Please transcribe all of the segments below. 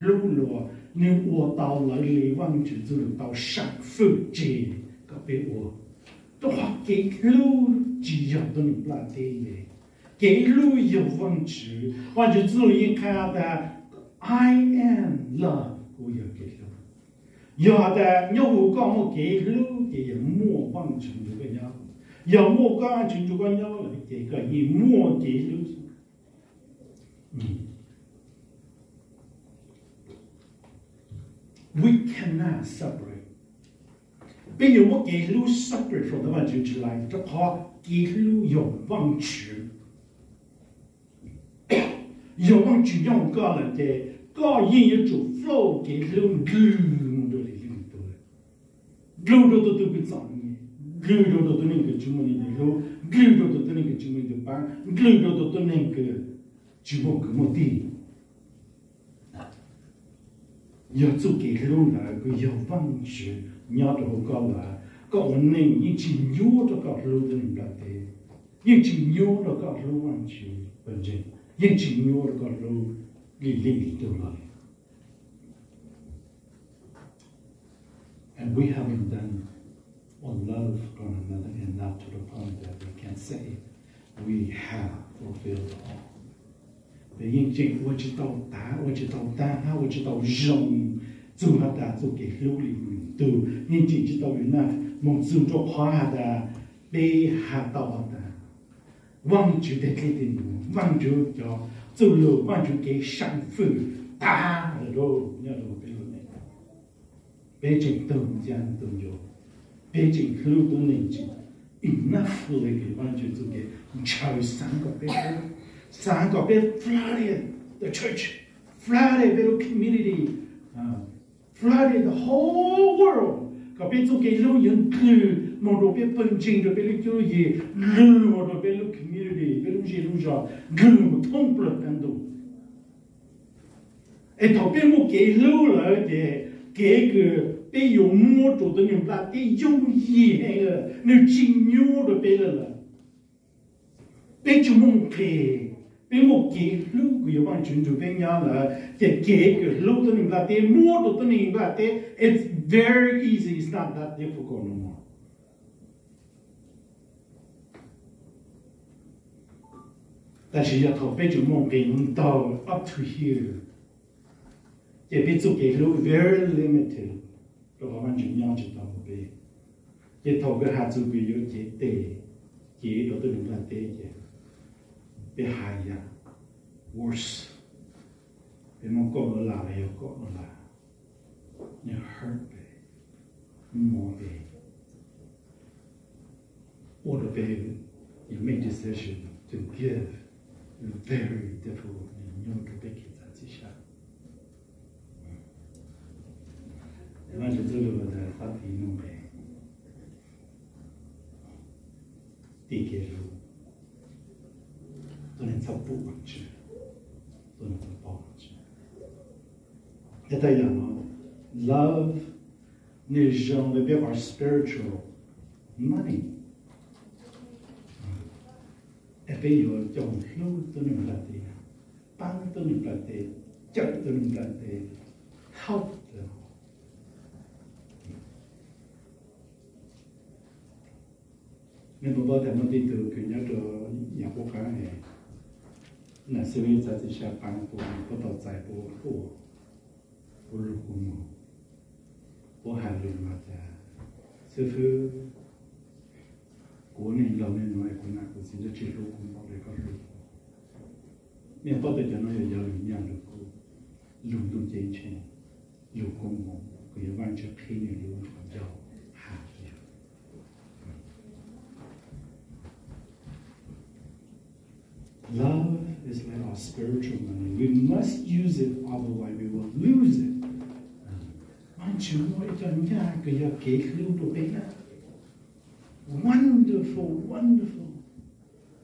hlub luag, nws ua tau lawv li Vajtswv txuj lug tau sam fwj tseg kom peb ua. Rau qhov kev hlub tsis yog tuab neeg nplaj teb le. Kev hlub yog Vajtswv. Vajtswv txuj lug yeej qha tas, I am love, kuv yog kev hlub. Yog tas nyob huv koj muaj kev hlub ces yog muaj Vajtswv nrug koj nyob. Yog muaj koj, Vajtswv nrug koj nyob lawm ces koj yeej muaj kev hlub. We cannot separate. Peb yuav muab kev hlub separate from the Vajtswv tsis lais, rau qhov kev hlub yog Vajtswv. Yog Vajtswv nyob huv koj lawm ces koj yeej yuav tsum flow kev hlub nplwg mus rau li leej twg. Nplwg rau tus twg kws txom nyem, nplwg rau tus tuab neeg kws tsis muaj leej twg hlub, nplwg rau tus tuab neeg kws tsis muaj leej twg paab, nplwg rau tus tuab neeg kws tsis muaj kwv muaj tij. Yog txuj kev hlub ntawd kws yog Vaajtswv nyob rau hauv koj lawm, koj ua neej yeej tsis nyuaj rau koj hlub tuab neeg nplaj teb, yeej tsis nyuaj rau koj hlub Vaajtswv pawg ntseeg, yeej tsis nyuaj rau koj hlub li leej twg los. And we haven't done or love one another enough to the point that we can say we have fulfilled all. Peb yeej tseem ua tsis tau tav, ua tsis tau taag, hab ua tsis tau zoo txug has tas txuj kev hlub li leej twg, yeej tseem tsis tau enough moog txug rau qhov has tas peb has tau has tas Vaajtswv tej dlej tej num, Vaajtswv cov txuj lug, Vaajtswv kev sam fwj tag lawm nyob rau peb lub neej. Peb tseem tug ntxaa tug ncua, peb tseem hlub tuab neeg tsis enough le kws Vaajtswv txuj kev ntshaw xaav kom peb hlub, xaav kom peb flooded the church, flooded peb lub community, flooded the whole world, kom peb txuj kev hlub yuav nplwg moog rau peb pawg ntseeg, rau peb lub cuab lub yig, nplwg moog rau peb lub community, peb lub zej lub zog, nplwg moog thoob plawg qab ntuj. Es thaum peb muaj kev hlub lawm ces kev kws peb yuav muab rau tuab neeg nplaj teb yooj yim heev lawm, nwg tsis nyuaj rau peb lawm lawm. Peb tsis muaj nqis, peb muaj kev hlub kws yog Vaajtswv nrug peb nyob lawm ces kev kws hlub tuab neeg nplaj teb, muab rau tuab neeg nplaj teb, it's very easy, it's not that difficult no more. Tab sis yog thaum peb tsis muaj nqis ntau, up to here, ces peb txuj kev hlub very limited, rau qhov Vaajtswv nyob tsis tau hauv peb. Ces thaum kws has txug kws yuav cev tes, cev rau tuab neeg nplaj teb ces peb has yam worse, peb muab koj ua lam los yog koj ua lam, nws hurt peb, mob peb, ua rau peb yuav make decision to give very difficult, nws nyuaj rau peb kev txav txim sab. Vaajtswv txuj lug tas pab tiv nuj nqes, tiv kev hlub, tuab neeg txhob pum Vaajtswv, tuab neeg txhob pum Vaajtswv. Tab yam no, love, nwg zoo le peb qhov spiritual money. Es peb yuav coj mus hlub tuab neeg nplaj teb, paab tuab neeg nplaj teb, cawm tuab neeg nplaj teb, help them. Nej puas paub tas muaj tej tug kws nyob rau yaam qub qaab, nam xib fwb txav txim sab paab puab, puab tau txais puab, puab lug kua muag, puab has lug mas tas, xib fwb, kuv ua neeg laug le nuav es kuv nam kuv txiv tsi hlub kuv npaum le koj hlub. Nej paub tas cov no yog yog lug nyaj lug kub, lug ntuj ceeb tsheej, lug koob moov kws yog Vaajtswv qhib nwg lub qhov ncauj has yog Love is like our spiritual money. We must use it, otherwise we will lose it. Vaajtswv muaj ib co nyaj kws yog kev hlub rau peb na. Wonderful, wonderful.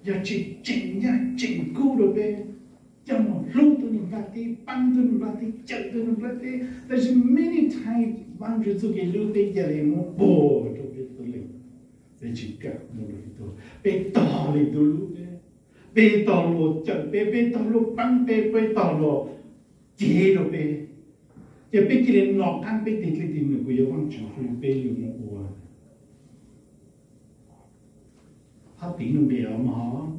Yog tseem tseem nyaj tseem kub rau peb coj mus hlub tuab neeg nplaj teb, paab tuab neeg nplaj teb, cawm tuab neeg nplaj teb. Tab sis many times Vaajtswv txuj kev hlub peb ca le muab puag rau peb tug le, peb tsi kam muab rau ib tug. Peb tog le tug hlub peb, peb tog luag cawm peb, peb tog luag paab peb, peb tog luag cev rau peb. Ces peb cia li nov qab peb tig dle tig nws, kuv yog Vaajtswv hlub, peb yuav mus ua. Thov tiv nws nqi os mog,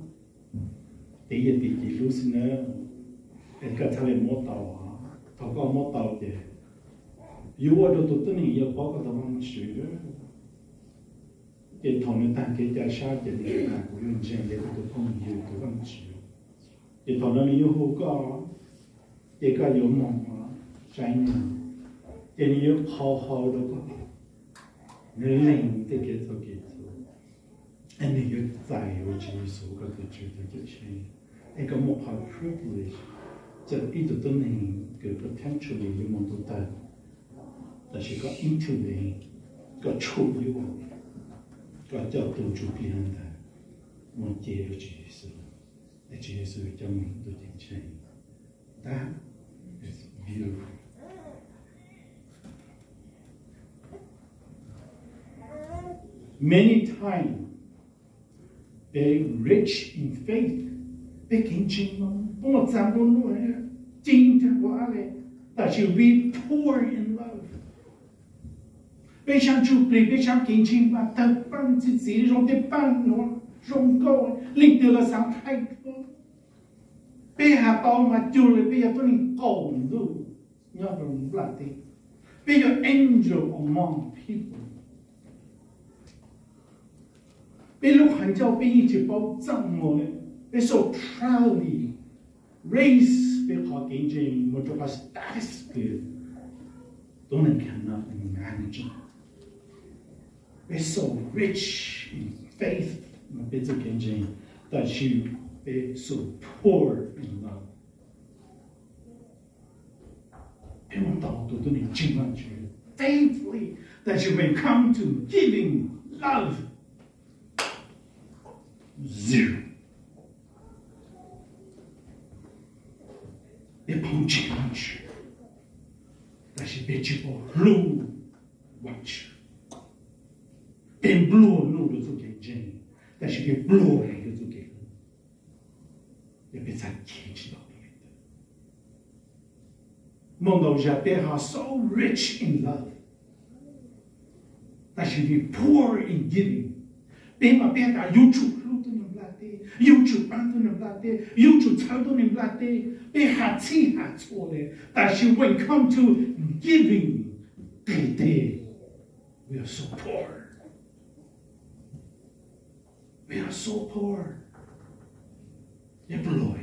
tiv yog tiv ci hlub xwb na. Es koj txhaj li muab tau, thaum koj muab tau ces yuav ua rau tus tuab neeg yuav paub koj tau Vaajtswv. Ces thaum nws taag kev ca sab ces nws has kuv yuav ntseeg le kuv tus phooj ywg tus Vaajtswv. Ces thaum no nws yuav hu koj, ces koj yuav moog saib nws, ces nws yuav qhau hau rau koj, nws lees tej kev txhaum kev txhua, es nws yuav txais ua Tswv Yexus koj tus Tswv tus Cawm Seej. Es koj muaj qhov privilege, cov ib tug tuab neeg kws potentially yuav moog ntuj tawg, tab sis koj into the, koj tshum yuav, koj coj tug ntsuj plig ntawd mus cev rau Tswv Yexus, es Tswv Yexus coj moog tus ceeb tsheej. That is beautiful. Many times peb rich in faith, peb kev ntseeg no peb muaj txaus npaum nuav, ceev nraag ua dlaab le, tab sis we poor in love. Peb saab ntsuj plig, peb saab kev ntseeg mas tawg paaj txi txiv zoo tej paaj nuav zoo nkauj, leej twg los xaav thaij tuaj. Peb has tau mas cuag li peb yog tuab neeg qaum ntuj nyob rau nplaj teb. Peb yog angel among people. Peb lub qhov ncauj peb yeej tsis paub txaj muag li. Peb so proudly raise peb qhov kev ntseeg mus rau qhov status kws tuab neeg cannot imagine. Peb so rich in faith, peb txoj kev ntseeg, tab sis peb so poor in love. Peb muaj ntau tus tuab neeg ntseeg Vaajtswv faithfully, tab sis when come to giving love, zero. Peb paub ntseeg Vaajtswv, tab sis peb tsis paub hlub Vaajtswv. Peb nplua nuj rau txoj kev ntseeg, tab sis peb nplua heev rau txoj kev hlub. Yog peb txhad cem tsis tau peb leej twg. Muaj ntau zag peb ho so rich in love, tab sis we poor in giving. Peb mas peb has tas yuav tsum hlub tuab neeg nplaj teb, yuav tsum paab tuab neeg nplaj teb, yuav tsum txhawb tuab neeg nplaj teb. Peb has txhij has txhua le, tab sis when come to giving, qis teg, we are so poor. We are so poor. Peb pluag,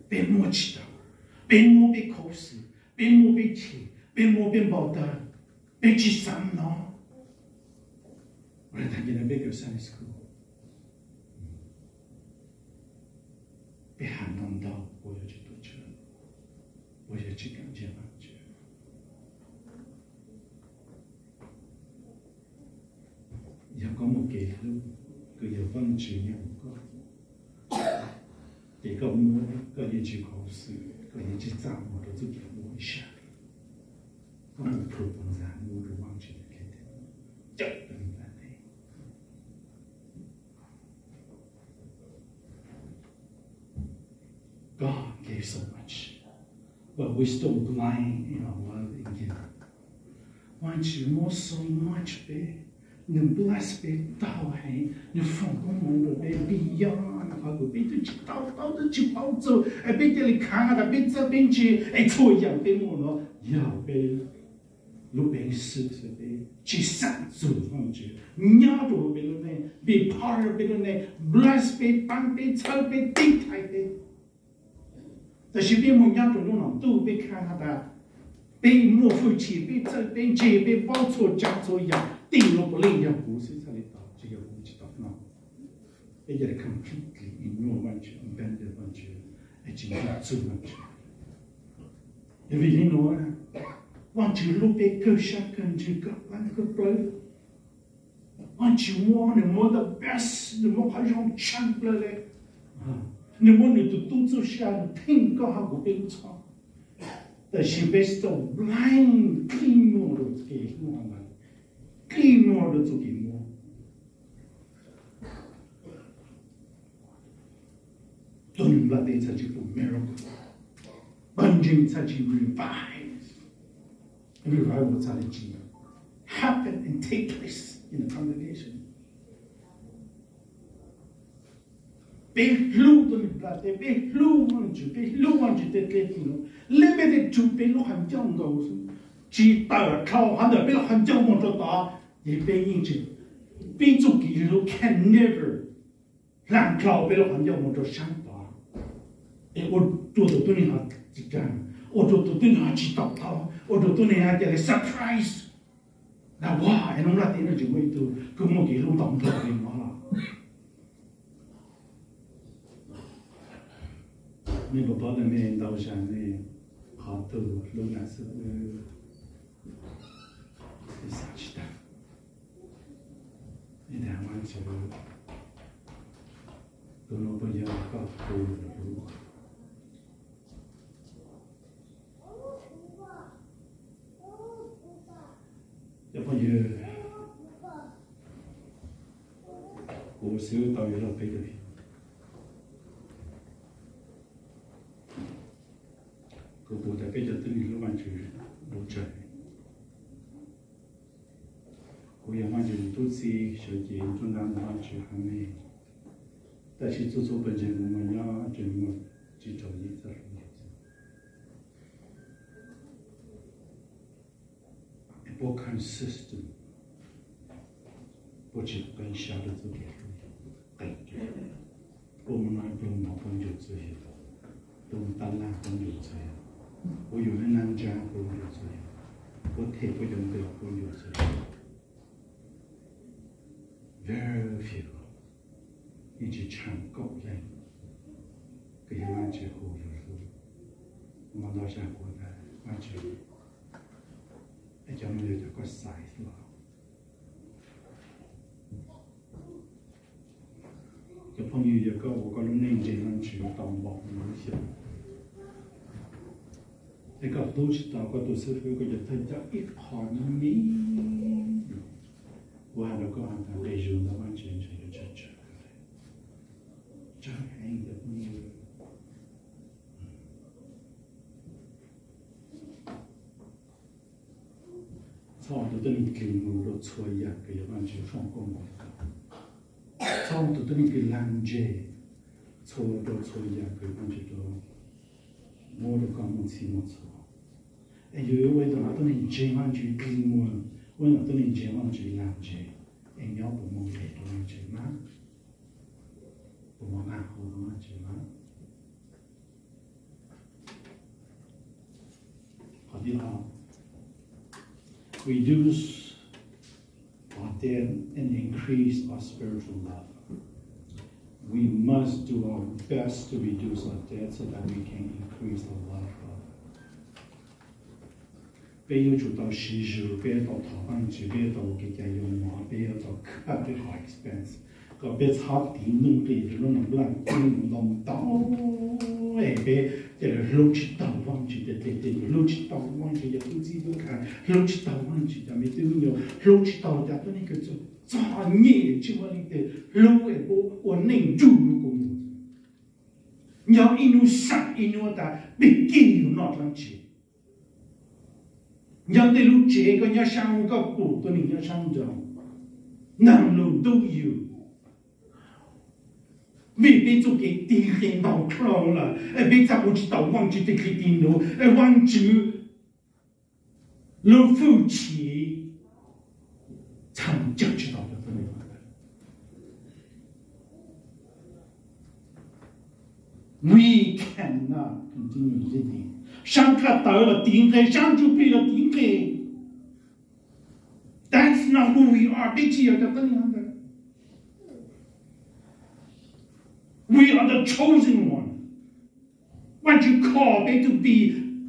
peb muab tsis tau, peb muab peb khuv xim, peb muab peb cem, peb muab peb npau taws, peb tsis xav hnov. Ua le tag kis no peb kawm Sunday school, peb has ntau ntau, puas yog tsis tuam tshaj, puas yog tsis kam ntseeg Vaajtswv? Yog koj muaj kev hlub kws yog Vaajtswv nyob hauv koj, ces koj muab koj yeej tsis khuv xim, koj yeej tsis txaj muag rau txuj kev muab ib sab. Koj mus plhus puas ntxag muab rau Vaajtswv cawm peb nplaj teb. God gave so much, but we still blind in our love and giving. Vaajtswv muab so much peb, nws bless peb tau heev, nws foom koob hmoov rau peb beyond qhov kws peb twb tsis tau, tau twb tsis paub txog, es peb cia li khaav tas peb txawj peb ntse, es txhua yaam peb muaj no yog peb lub peev xwm, peb tsis xam txug Vaajtswv nyob rau peb lub neej, be part of peb lub neej, bless peb, paab peb, txhawb peb, tib thaiv peb. Tab sis peb mus nyob rau lub nom ntuj peb khaav has tas peb muaj hwj chim, peb txawj peb ntse, peb paub txhua tsav txhua yaam, tij laug puav leej yog kuv xwb txhaj li tau, tsis yog kuv tsis tau no. Peb cia li completely ignore Vaajtswv, abandon Vaajtswv, es tsis nco txug Vaajtswv. Vim li no, Vaajtswv hlub peb kawg sab kawg ntsws kawg plaub kawg plawv. Vaajtswv muab, nws muab the best, nws muab qhov zoo tshaj plaws le. Nws muab nws tus tub txuj sa, nws theej koj hab kuv peb lub txhoj. Tab sis peb so blind, qhib nyuaj rau txuj kev hlub, qhib nyuaj rau txuj kev muab. Tuab neeg nplaj teb txhaj tsis pum miracle, pawg ntseeg txhaj tsis revive. Revival txhaj le tsis happen and take place in the congregation. Peb hlub tuab neeg nplaj teb, peb hlub Vaajtswv, peb hlub Vaajtswv tej dlej tej num, leb peb tej tug peb lub qhov ncauj nkaus xwb, tsis tawm dlhau qhov ntawm peb lub qhov ncauj moog rua tod, ces peb yeej tsis, peb txuj kev hlub can never hla dlhau peb lub qhov ncauj moog rua saab tod, es ua rua tus tuab neeg ho tsis kaag, ua rua tus tuab neeg ho tsis to taub, ua rua tuab neeg ho ca le surprise. Dag ua es nub nplaj teb nuav tseem muaj ib tug kws muaj kev hlub ntau nplog le nuav los. Mej puas paub tas mej ntau zag mej qhov tug hlub nam xwb, mej xaav tsis taag. Mej dag Vaajtswv, tug nuav puas yog koj tug hlub? Cov phooj ywg, kuv xwb tau yuav luag peb caug, kuv pum tas peb cov tuab neeg hlub Vaajtswv lub tsawg. Kuv yog Vaajtswv tug tub txib, sawv cev nruab nrab ntawm Vaajtswv hab mej, tab sis txhua txhua pawg ntseeg nuav mas nyob tseem muaj tsib rau yim txoj hlub yug xwb. Puab consistent, puab tsis qee sab rua txuj kev hlub, qee, puab moog noj ib pluag mov puab ncu txuj yug, puab moog taj laj puab ncu txuj yug, puab yuav ib nab ntsa puab ncu txuj yug, puab them puab cov nplej puab ncu txuj yug. Very few, yeej tsis tshaam kaum leej kws yog Vaajtswv hu yug hlub. Muaj ntau zag kuv tas Vaajtswv, cov nuav yog cov koj xaiv los? Cov phooj ywg, yog koj ua koj lub neej ntseeg Vaajtswv tau npaum no lub xyoo, es koj hlub tsis tau koj tug xib fwb, koj cov thawj coj ib qho me me, kuv has rua koj has tas nqe zug ntawm Vaajtswv ntshe yuav tsawg tsawg, tsawg heev cov phooj ywg. Txhob ua tug tuab neeg dlig mus rua txhua yaam kws yog Vaajtswv foom koob moov rua koj. Txhob ua tug tuab neeg kws lag ntseg txhua rua txhua yaam kws Vaajtswv muab rua koj muaj txhij muaj txhua. Es yug ua ib tug tuab neeg ntseeg Vaajtswv dlig mus, ua ib tug tuab neeg ntseeg Vaajtswv lag ntseg, es nyob puas muaj nqis rua Vaajtswv mas? Puas muaj nqaj hu rua Vaajtswv mas? Qhov thib ob, reduce our debt and increase our spiritual love. We must do our best to reduce our debt so that we can increase the love of Peb yuav tsum tau siv zug, peb yuav tau thov Vaajtswv, peb yuav tau ua kev cai yoo mov, peb yuav tau cut peb qhov expense, kom peb txhob tiv nuj nqis rua lub nplaj teb ntau ntau, es peb ca le hlub tsis tau Vaajtswv tej dlej tej num, hlub tsis tau Vaajtswv cov tub txib tub kha, hlub tsis tau Vaajtswv cov me tub me nyuam, hlub tsis tau cov tuab neeg kws txom nyem, tsis muaj leej twg hlub es puab ua neej nrug lub kua muag. Nyob ib hnub xaam ib hnub tas peb kig yug noj dlaab tsi. Nyob tej lub tsev koj nyob saab, koj pum tuab neeg nyob saab nraag, naag lug ntub yug. Vim peb txuj kev tig qe ntau dlhau lawm es peb txhaj ua tsis tau Vaajtswv tej dlej tej num, es Vaajtswv lub hwj chim txhaj cawm tsis tau cov tuab neeg. We cannot continue living. Saab dlaj tawv los tiv nqe, saab ntsuj plig los tiv nqe. That's not who we are. Peb tsis yog cov tuab neeg ntawd. We are the chosen one. Vaajtswv call peb to be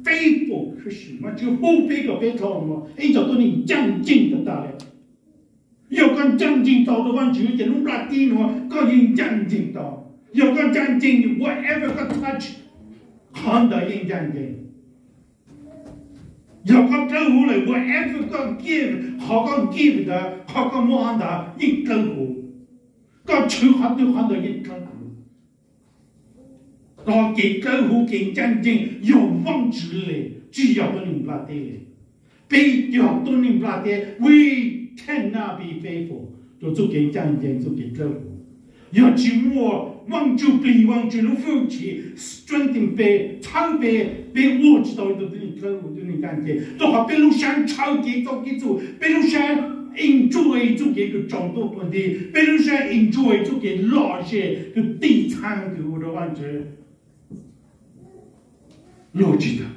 faithful Christian. Vaajtswv hu peb kom peb dhau los ib cov tuab neeg ncaaj nceeg tag tag le. Yog koj ncaaj nceeg tau rua Vaajtswv ces lub nplaj teb nuav koj yeej ncaaj nceeg tau. Yog koj ncaaj nceeg, whatever koj touch, qhov ntawd yeej ncaaj nceeg. Yog koj dlawb huv lawm, whatever koj give, qhov koj give ntawd, qhov koj muab ntawd yeej dlawb huv. Koj tshwv qhov twg qhov ntawd yeej dlawb huv. Koj kev dlawb huv kev ncaaj nceeg yog Vaajtswv le, tsis yog tuab neeg nplaj teb le. Peb cov tuab neeg nplaj teb, we cannot be faithful rau txuj kev ncaj ncees, txuj kev dawb huv, yog tsis muaj Vaajtswv plig, Vaajtswv lub hwj chim strengthen peb, txhawb peb, peb ua tsis tau ib tug tuab neeg dawb huv, tuab neeg ncaj ncees, rau qhov peb lub sab ntshaw kev txob kev txhum, peb lub sab enjoy txuj kev kws tsaus ntuj qhua nti, peb lub sab enjoy txuj kev lom zem kws tiv txhaa kws ua rau Vaajtswv luag tsis tau.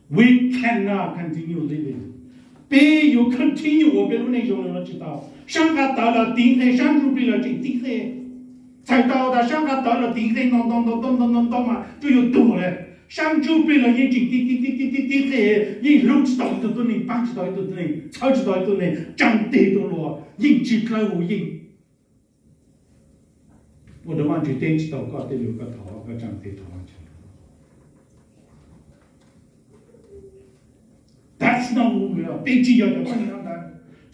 We cannot continue living. Peb yuav continue ua peb lub neej zoo li no tsis tau. Sab nqaj tawv los tiv nqe, sab ntsuj plig los tseem tiv nqe. Txhais tau tas sab nqaj tawv los tiv nqe ntau ntau ntau ntau ntau ntau mas twb yuav tuag lawm. Sab ntsuj plig los yeej tseem tiv tiv tiv tiv tiv tiv nqe, yeej hlub tsis tau ib tug tuab neeg, paab tsis tau ib tug tuab neeg, txhawb tsis tau ib tug neeg, tsaa teg rau luag, yeej tsis dawb huv, yeej ua rau Vaajtswv teb tsis tau koj tej lus koj thov, koj tsaa teg thov Vaajtswv. That's not who we are. Peb tsis yog cov tuab neeg ntawd.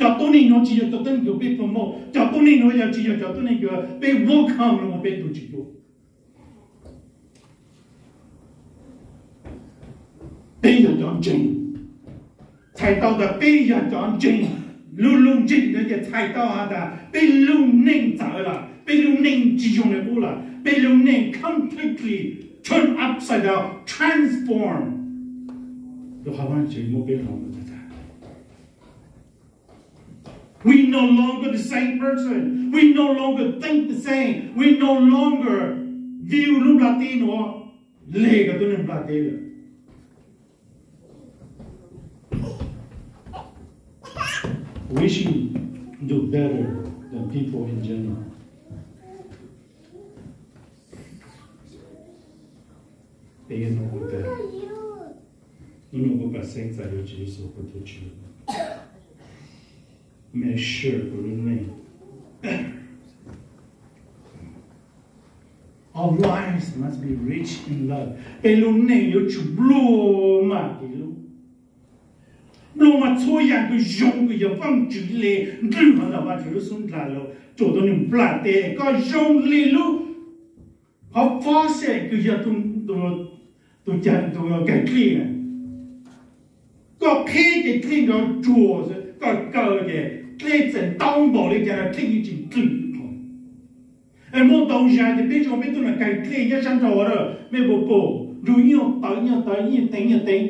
Cov tuab neeg no tsis yog cov tuab neeg kws peb promote, cov tuab neeg no yog tsis yog cov tuab neeg kws peb welcome los peb tug tsis tu. Peb yog cov ntseeg. Txhais tau tas peb yog cov ntseeg, lub lub ntseeg ntawd ces txhais tau has tas peb lub neej txawv lawm, peb lub neej tsis zoo li qub lawm, peb lub neej completely turn upside down, transform. Rau qhov Vaajtswv muab peb hloov mus tag. We no longer the same person. We no longer think the same. We no longer view lub nplaj teb nuav le kws tuab neeg nplaj teb lawm. Wishing to do better than people in general. Peb yuav nug kuv tas, hnub no kuv pam xeeb txais yuav Tswv Yexus kuv tus Tswv, measure kuv lub neej. Our lives must be rich in love. Peb lub neej yuav tsum nplua maj kev hlub, nplua maj txhua yaam kws zoo kws yog Vaajtswv le ntlwg hov ntawm Vaajtswv lub xub ntiag lug rua tuab neeg nplaj teb. Koj zoo le lub, qhov faucet kws yog tus, tus, tus kais dlej, koj qheb ces dlej nrov tsuag, koj kaw ces dlej txawm ntau npaum li cas los dlej yeej tseem dlwg. Es muaj ntau zag ces peb zoo peb tug kais dlej nyob sab nraud lawm, mej puas pum, nrug nyuaj tawv nyuaj tawv, nyuaj teev nyuaj teev,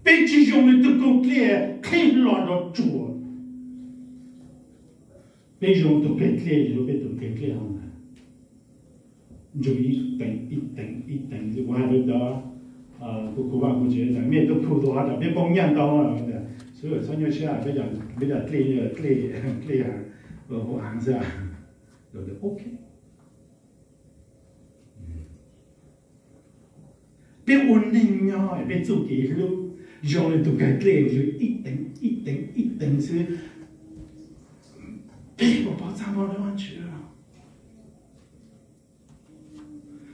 peb tsis zoo li tug kaug dlej qheb hlo nrov tsuag. Peb zoo tug kais dlej zoo peb tug kais dlej hov ntag, nrug ib teev ib teev ib teev. Kuv has rua cov, kuv, kuv vaaj kuv tsev tas mej tub phu tug hov tas peb poob nyaj ntau, xwb txhob nyuaj siab, peb cov dlej, dlej, dlej hauv av xwb. Ok. Peb ua neej nyob peb txuj kev hlub zoo li tug kais dlej zoo ib teev ib teev ib teev xwb. Peb puas paub txaj muag rau Vaajtswv?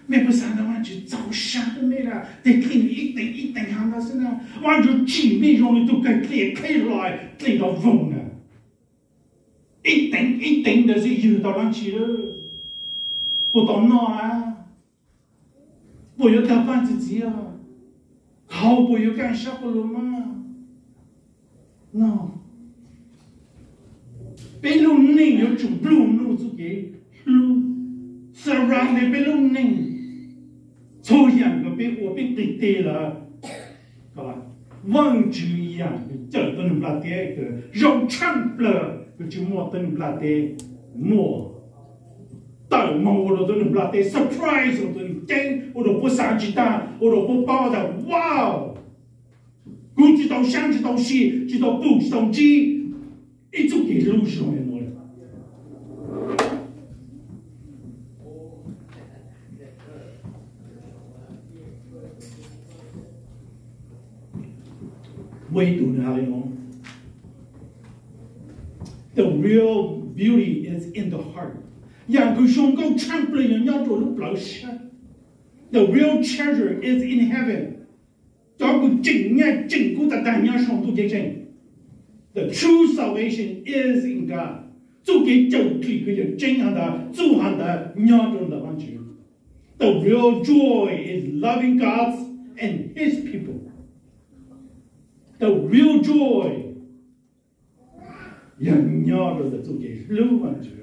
Mej puas xav tas Vaajtswv txaus sab rau mej lawm, tes dlej ib teev ib teev hov ntawd xwb na. Vaajtswv tsim mej zoo li tug kais dlej qheb hlo, dlej nrov voog na. Ib teev ib teev ntawd xwb ywg tau dlaab tsi lawm? Puas tau noj a? Puas yuav tag paaj txi txiv? Haus puas yuav kaj sab paj lug maj? No. Peb lub neej yuav tsum nplua nuj txuj kev hlub, surround peb lub neej, txhua yaam kws peb ua peb nqis teg lawm. Vaajtswv yaam kws cawm tuab neeg nplaj teb kws zoo tshaaj plawg, kws tsi muaj tuab neeg nplaj teb muaj, tawm moog ua rau tuab neeg nplaj teb surprise, ua rau tuab neeg ceeb, ua rau puab xaav tsi taag, ua rau puab paub tas wow, kuv tsi tau saib tsi tau si, tsi tau pum tsi tau ntsib ib txuj kev hlub zoo li nuav. Muaj ib tug nws has li no, the real beauty is in the heart. Yaam kws zoo nkauj tshaaj plawg yog nyob rua lub plawv sab. The real treasure is in heaven. Cov kws tseem nyaj tseem kub tag tag nyob saum ntuj ceeb tsheej. The true salvation is in God. Txuj kev cawm dim kws yog tseeb hov ntawd, txuj hov ntawd nyob rau ntawm Vaajtswv. The real joy is loving God and His people. The real joy yog nyob rau ntawm txuj kev hlub Vaajtswv,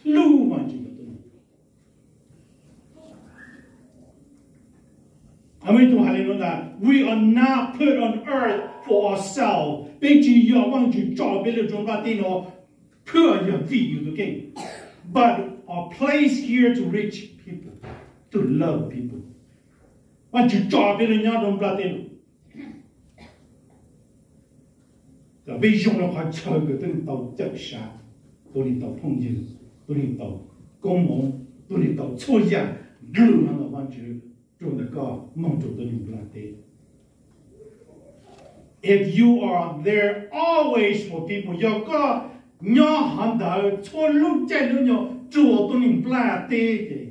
hlub Vaajtswv. Tus has le nuav tas, we are not put on earth for ourselves. Peb tsi yog Vaajtswv tso peb lug rua nplaj teb nuav pub yog vim yug tug keej, but are placed here to reach people, to love people. Vaajtswv tso peb lug nyob rua nplaj teb nuav kom peb zoo le qhov chaw kws tub neeg tau cawm sav, tub neeg tau phooj ywg, tub neeg tau koob moov, tub neeg tau txhua yaam nplwg hov ntawm Vaajtswv rua ntawm koj moog rua tub neeg nplaj teb. If you are there always for people, yog koj nyob hov ntawd txhua lub caij lub nyoog rua tub neeg nplaj teb ces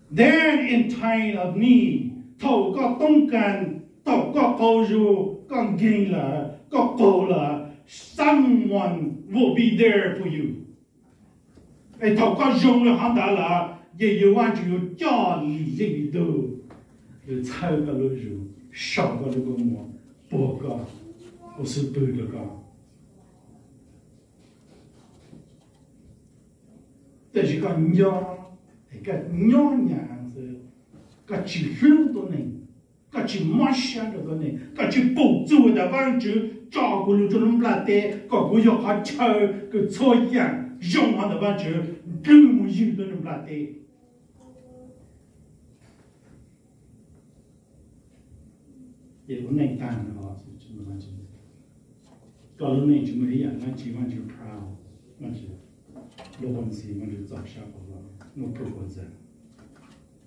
then in time of need, thaum koj toob kas, thaum koj qaug zug, koj nkeeg lawm, koj qaug lawm, someone will be there for you. Es thaum koj zoo le hov ntawd lawm ces yug Vaajtswv yuav coj lim leej lim tug, yuav txhawb koj lub zug, sau koj lub koob moov, puag koj, ua xub pwg rua koj. Tab sis koj nyob, koj nyob nyam xwb, koj tsi hlub tuab neeg, koj tsi mob sab rua tuab neeg, koj tsi pum txug tas Vaajtswv tso kuv lug rua lub nplaj teb kom kuv yog qhov chaw kws txhua yaam zoo hov ntawm Vaajtswv nplwg moog ywg tuab neeg nplaj teb. Ces lub neej tag, koj lub neej tsi muaj ib yaam dlaab tsi Vaajtswv proud, Vaajtswv lub qhov ntxhi, Vaajtswv txaus sab kuv lug, muaj phooj ywg ntxawg.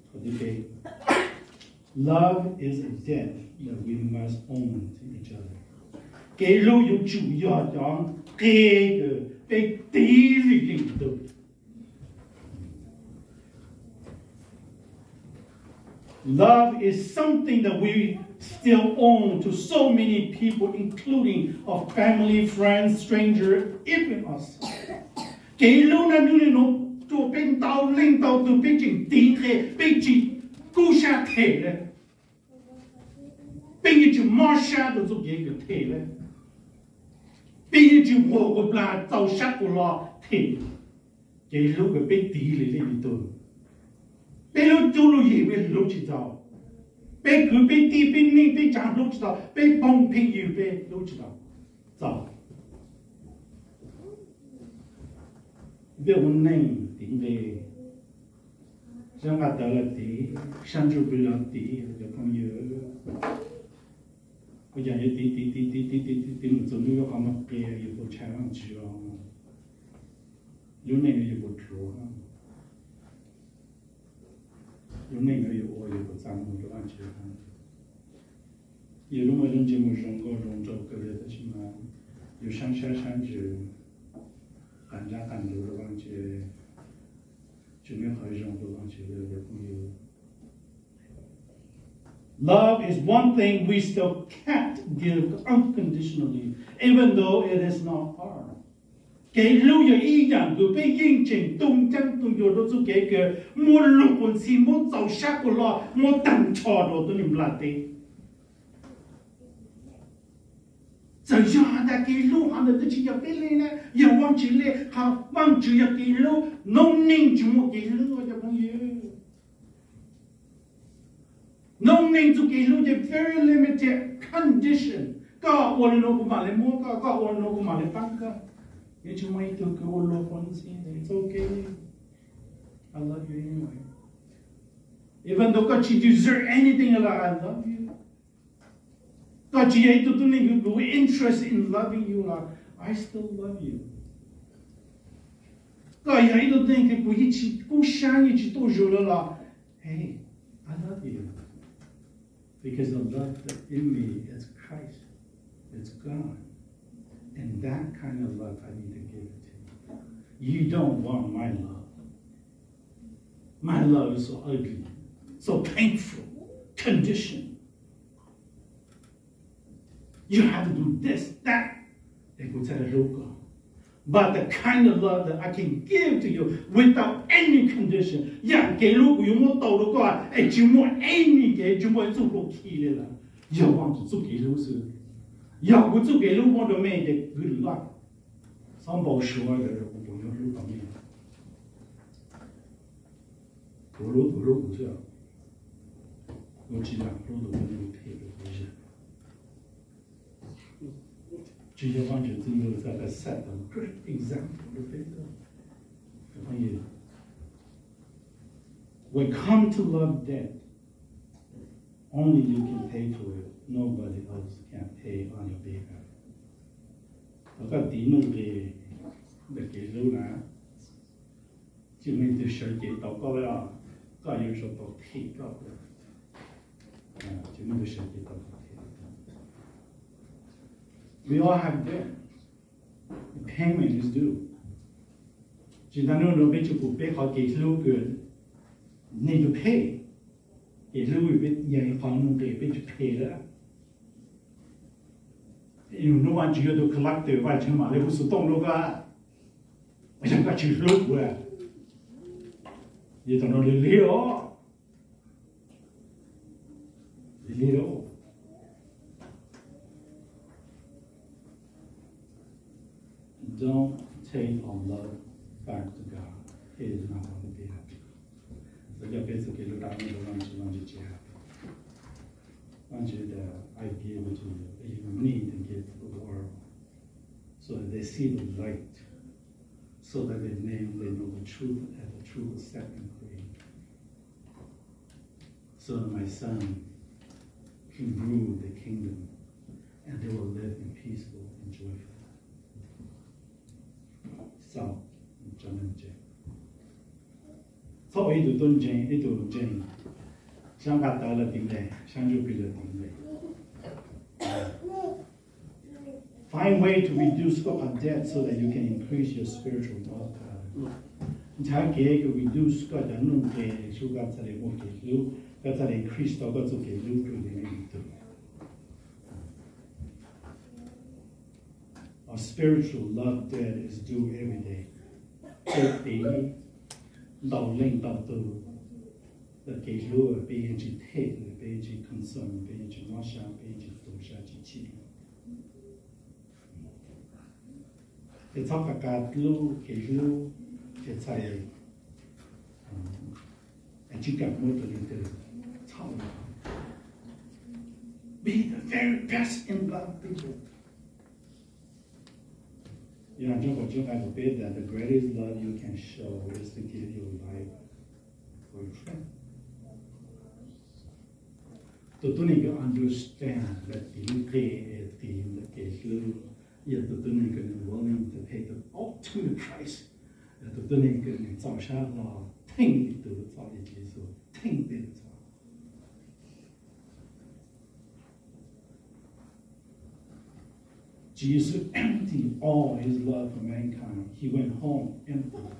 Qhov thib peb, love is a debt that we must own to each other. Kev hlub yuav tsum yog cov nqe kws peb tiv lim leej lim tug. Love is something that we still own to so many people, including our family, friends, stranger, even ourselves. Kev hlub nuav, hnub nuav rua peb ntau leej ntau tug peb tseem tiv nqe, peb tsi kub sab them le. Peb yeej tsi mob sab rua txuj kev kws them le. Peb yeej tsi huam kuas plag txaus sab kuv lug them. Kev hlub kws peb tiv lim leej lim tug. Peb lub cuab lub yig peb hlub tsi txaus. Peb kwv peb tij peb neej peb tsaa hlub tsi txaus. Peb phooj pheej ywg peb hlub tsi txaus. Txaus. Peb ua neej tiv nqe, sab nqaj tawv los tiv, sab ntsuj plig los tiv, cov phooj ywg. Ua caag yuav tiv tiv tiv tiv tiv tiv tiv tiv mus txug hnub yuav qhov muag qia, yus puas ntshai Vaajtswv os? Lub neej no yus puas dlhuav? Lub neej no yus ua yus puas txaj muag rua Vaajtswv? Yus lub muaj lub ntsej muag zoo nkauj zoo nraug kawg li tab sis mas yus saab sab saab ntsws, qas ntsab qas ntsws rua Vaajtswv, tsi muaj qhov zoo rua Vaajtswv li os cov phooj ywg. Love is one thing we still can't give unconditionally, even though it is not hard. Kev hlub yog ib yaam kws peb yeej tseem tu ncaj tu ncua rua txuj kev kws muab lub quas ntxhi muab txaus sab kuv lug, muab taag nrho rua tuab neeg nplaj teb. Txawm yog has tas kev hlub hov ntawd twb tsi yog peb le na, yog Vaajtswv le, qhov Vaajtswv yog kev hlub, noob neej tsi muaj kev hlub cov phooj ywg. Noob neej txuj kev hlub ces very limited condition. Koj ua le nuav kuv maam le muab koj, koj ua le nuav kuv maam le paab koj. Yeej tsi muaj ib tug kws ua luag quas ntxhi, it's okay, I love you anyway. Even though koj tsi deserve anything, I love you. Koj tsi yog ib tug tuab neeg kws kuv interest in loving you los I still love you. Koj yog ib tug tuab neeg kws kuv yeej tsi kub sab, yeej tsi tuaj zug lawm los, hey, I love you. Because the love that in me is Christ, it's God. And that kind of love I need to give it to you. You don't want my love. My love is so ugly, so painful, condition. You have to do this, that, es kuv txhaj le hlub koj. But the kind of love that I can give to you without any condition, yam kev hlub kuv yuav muab tau rau koj es tsis muaj any kev, tsis muaj ib txoj hlua khi li lawm, yog Vajtswv txoj kev hlub xwb. Yog kuv txoj kev hlub muab rau mej ces good luck. Txhob npau suav lawm rau kuv puas yuav hlub tau mej. Kuv hlub tus hlub kuv xwb, kuv tsis lam hlub tus hlub kuv thiab. Tsis yog Vajtswv txoj hlub xwb, the set a great example of it. When come to love debt, only you can pay for it. Nobody else can pay on your behalf. Thaum koj tiv nuj nqis ntawm kev hlub na, tsis muaj ib tug sawv cev tau koj li os, koj yuav tsum tau them koj. Tsis muaj ib tug sawv cev tau koj them. We all have debt. The payment is due. Tsis tas nuav peb tsuas pum peb qhov kev hlub kws need to pay. Kev hlub yog ib qho nuj nqis peb tsis phem lawm. Yog hnub Vajtswv yog tus collector, Vajtswv mam li hu xov tooj rau koj, yog koj tsis hlub kuv. Yog thaum no lig lig os. Lig lig os. Don't take our love back to God. It is not going to be happy. Txawm yog peb txoj kev hlub dab tsi los Vajtswv, Vajtswv tsis happy. Vajtswv tias, I give it to you, that you need to give to the world, so that they see the light, so that they may they know the truth, and the truth will set them free. So that my son can rule the kingdom, and they will live in peaceful and joyful. Txhob ua ib tug tub ntseeg, ib tug ntseeg, sab nqaj tawv los tiv nqe, sab ntsuj plig los tiv nqe. Find way to reduce koj qhov debt so that you can increase your spiritual wealth. Nrhav kev kws reduce koj cov nuj nqes, koj txhaj le muaj kev hlub, koj txhaj le increase tau koj txoj kev hlub rau tus neeg ib tug. Our spiritual love debt is due every day. Peb tiv ntau leej ntau tug, kev hlub peb yeej tsis them, peb yeej tsis concern, peb yeej tsis mob sab, peb yeej tsis tu sab tsis chim. Ces txhob qa qa lub kev hlub, ces txhaj le, tsis kam muab tus neeg twg txhaum. Be the very best in love people. Yog Yob kaum tsib nqai kaum peb tias, the greatest love you can show is to give your life for your friend. Tus tub neeg kws understand, lawv tiv nqe, tiv ntawm kev hlub, yog tus tub neeg kws nws willing to pay the ultimate price, yog tus tub neeg kws nws txaus sab los theej li tus txoj li Tswv Yexus theej peb txoj. Jesus emptied all his love for mankind. He went home empty.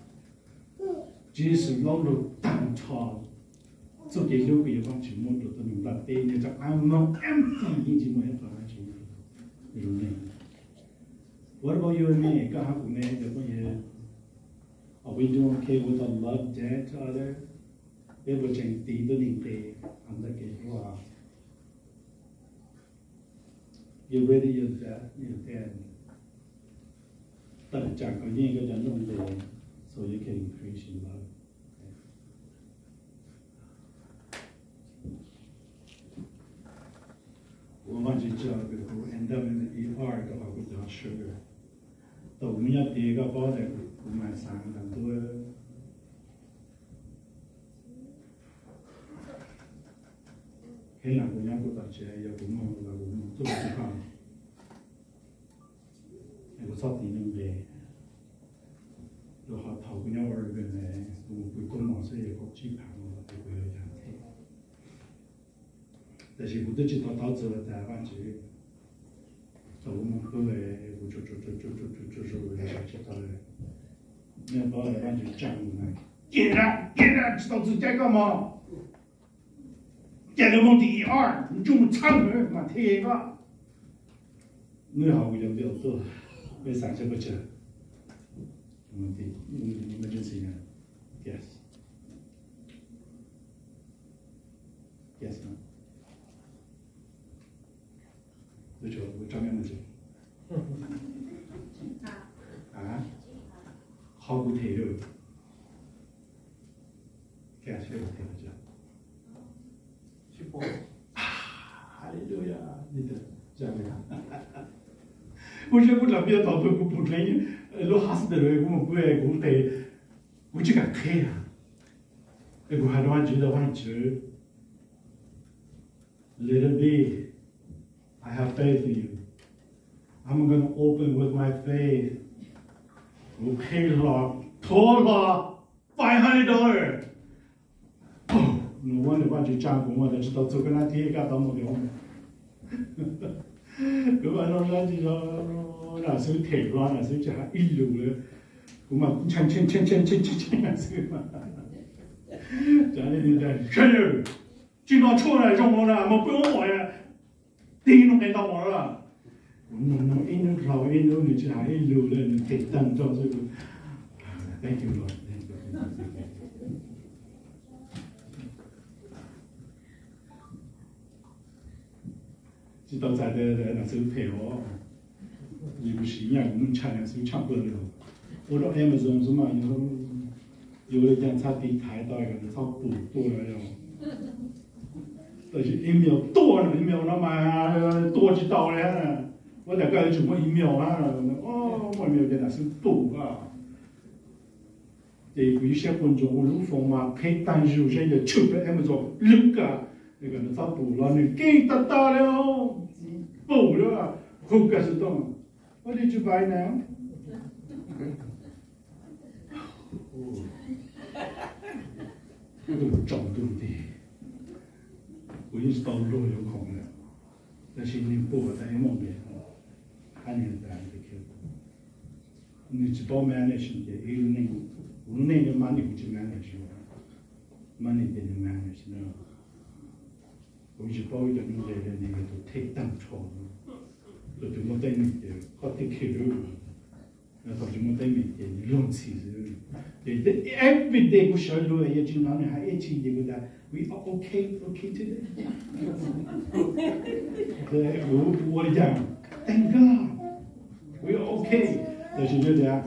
Tswv Yexus laub lug taag nrho txuj kev hlub kws yog Vaajtswv muab rua tuab neeg nplaj teb, nyob rua qab mob empty, yeej tsis muaj ib qho dlaab tsi rua neeg. What about you and me? Koj hab kuv ne, cov phooj ywg? Are we doing okay with our love debt to others? Peb puas tseem tiv tuab neeg nqe ntawm kev hlub? Get rid of your debt, your debt. Tawm tsaam kov yeej koj cov nuj nqes, so you can increase your love. Ua Vaajtswv tsaug kws kuv end up in the E R rau qhov kuv cov sugar. Thaum kuv nyob tid koj paub tias kuv mas xaav tas ntuj. Heev na, kuv nyob kuv tom tsev, yog kuv moog los kuv moog tuaj rua koj, kuv txhob tiv nuj nqes. Rua qhov thaum kuv nyob Oregon ne, kuv mus pw tuab mos xwb yog kaum tsib phav, kuv yuav yog thiab. Tab sis kuv twb tsis tau thov txug tas Vaajtswv. Thaum kuv moog pw, kuv tsuas tsuas tsuas tsuas tsuas tsuas tsuas tsuas tsis tau. Nej paub Vaajtswv tsaa kuv na, Get out, get out, tsis tau txug caij koj mog. Ces lawv moog tim E R, ntsug mus txhawb mas thiaj koj. Nwg hauv kuv cov npiaus tuaj, peb xaav seb puas tsawg. Emergency na. Yes. Yes, no. Tôi cho tôi cho em một chữ. Hả? Qhov kuv them lawm. Yes, tôi them một chữ. Hallelujah. Kuv saib kuv dlam piaj thaum twg kuv pum dleev lub hospital kuv mus pw kuv tes kuv tsis kam qheb. Es kuv hais rau Vajtswv tias Vajtswv, let it be. I have faith in you. I'm gonna open with my faith. Kuv qheb hlo, thov hlo five hundred dollar. Nws muab nws Vajtswv tsa kuv mas tas tsis tau txog koj nab thiab koj tau mus tias kuv mas no tsis zoo, nam xwb them hlo nam xwb tsis hais ib lus li. Kuv mas ntshai ntshai ntshai ntshai ntshai ntshai nam xwb. Tsis no tshuaj na zoo no na mas pw ua mom tig no qe ntau mos lawm. Kuv nug nug ib hnub dhau ib hnub nws tsis hais ib lus li, nws them tag nrho xwb. Thank you Lord. Tsis tau txais tias nam xwb them os. Yus siv nyiaj kuv muaj ntshai nam xwb tshaj plaws li. Ua rau Amazon xwb mas yus ua li cas txhaj tiv thaiv tau kom nws txhob pum tuaj yog. Tab sis email tuaj no, email no mas tuaj tsis tau li. Ua ntawm koj yuav tsum muaj email na, muaj email ces nam xwb pum. Ces kuv ib siab quas ntsoov ua lub foos mas qheb tag zug saib yog tshwm peb Amazon lwm kawg, kom nws txhob pum los nws keej tag tag li. Pum li, who got it done? What did you buy now? Kuv tus tsaus ntuj nti, kuv yeej tsis tau luag yuav khoom lawm, tab sis nws pum tas ib muaj npe, hab nws tas nws tsis paub manage ces ib lub neej, kuv lub neej money kuv tsis manage, money ces nws manage na. Kuv tsis paub ib cov nuj nqes li, nws yog tus them tag nrho. Thaum twg muaj teeb meem ces koj take care, thaum twg muaj teeb meem ces nws luag ntxhi xwb. Ces every day kuv sawv luag yog tsis hnov nws hais ib txhis ces kuv tas we are okay, okay today. Kuv ua li cas, thank God, we are okay. Tab sis nws tias,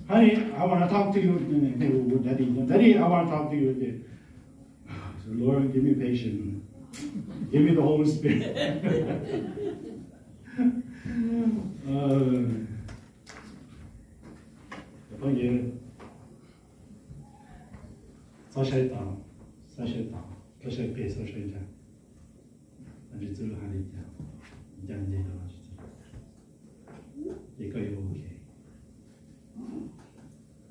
honey, I wanna talk to you. Daddy, daddy, I wanna talk to you. So Lord, give me patience. Give me the Holy Spirit. Phooj ywg, txhob saib tod, txhob saib tod, txhob saib pem, txhob saib ntsab. Vajtswv txuj lug hais li cas, ncav nce rau Vajtswv txuj lug, ces koj yuav ua ke.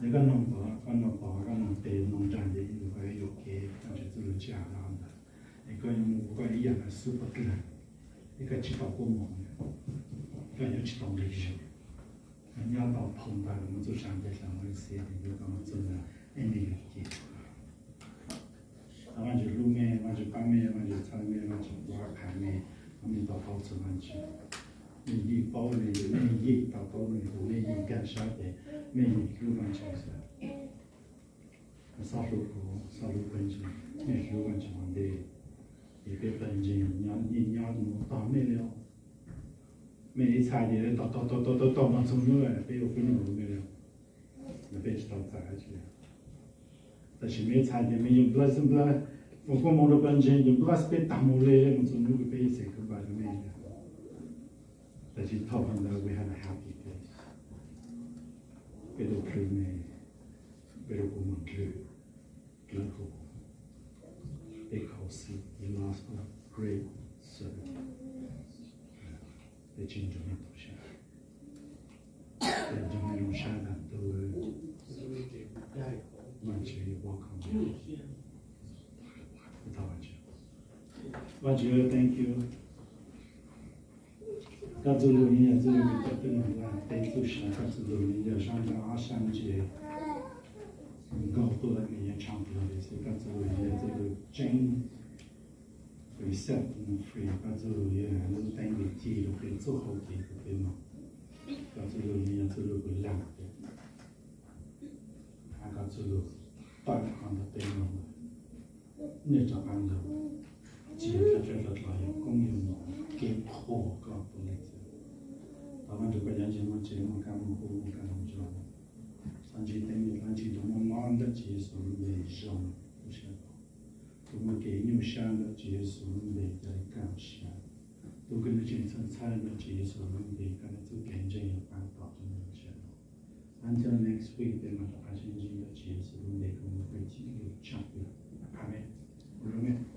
Yog koj noog tod, koj noog tod, koj noog pem noog nrag ces koj yuav ua ke. Vajtswv txuj lug tsis hais li ntawd. Es koj yuav mus ua koj ib yam li xub pov dlawg, es koj tsis tau kua muag, koj yuav tsis tau nqi zog. Nyob tau phoo ntawd los mus txuj sa ntes hlo ua xiv es yuav koj mus txuj ntawd es nws yuav cia. Thov Vajtswv hlub mej, Vajtswv pab mej, Vajtswv txhawb mej, Vajtswv ua qhia mej, kom mej to taub txog Vajtswv. Mej yeej paub li, mej yeej to taub li, mej yeej nkag siab ces mej yeej hlub Vajtswv xwb. Xob hlub kuv, xob hlub pawg ntseeg, mej hlub Vajtswv ua ntej, ces peb pawg ntseeg nyob yeej nyob mus tog mej li os. Mej ib txhais ces tog tog tog tog tog mus txog hnub peb yuav pib nug mej li os. Yog peb tsis tau txais dab tsi li. Tab sis mej ib txhais ces mej yeej bless, bless, foom koob hmoov rau pawg ntseeg ces bless peb tag mus li mus txog hnub peb yeej say goodbye rau mej li. Tab sis thaum ntawd we have a happy place. Peb tau plhws mej, peb tau kuv mus dlhws dlawb huv, peb khaus xwb, we lost a great servant. Peb tsis nrog mej tau sab, peb nrog mej zoo sab tas tu. Vajtswv, Vajtswv, thank you. Koj txuj lug yeej yog txuj lug kws tau tub nug laj teb txuj sa, koj txuj lug yeej yog zab ntaj ob sab ntsia nkaug tuaj lawm nws yeej tshaj plawg li xwb. Koj txuj lug yeej yog txuj lug tseeb, kws set nws free. Koj txuj lug yeej yog lub teeb kws ci rau peb txuj hau kev kws peb moog. Koj txuj lug yeej yog txuj lug kws laag peb. Txhua tus tawm qhov ntawd peb no, nej rov qab los, tsis yog thaj tsam rov los yog koob yog moo, kev qhuas koj tus leej txiv. Thov Vajtswv koj cov ntseeg muaj tsev muaj kab muaj kub muaj kab muaj tso, txhob ntsib teeb meem, txhob ntsib tus muaj mob ntawm Tswv Yexus lub npe zoo lub sij hawm no. Tus muaj kev nyuaj siab ntawm Tswv Yexus lub npe coj li kaj siab. Tus kwv tij tseem txhawj ntshai ntawm Tswv Yexus lub npe koj txoj kev ntseeg yuav pab tau rau nws lub sij hawm no. Until next week peb mam rov qab sib ntsib ntawm Tswv Yexus lub npe, koj muaj peb txhij lus tshaj plaws. Amen. Ua zoo nej.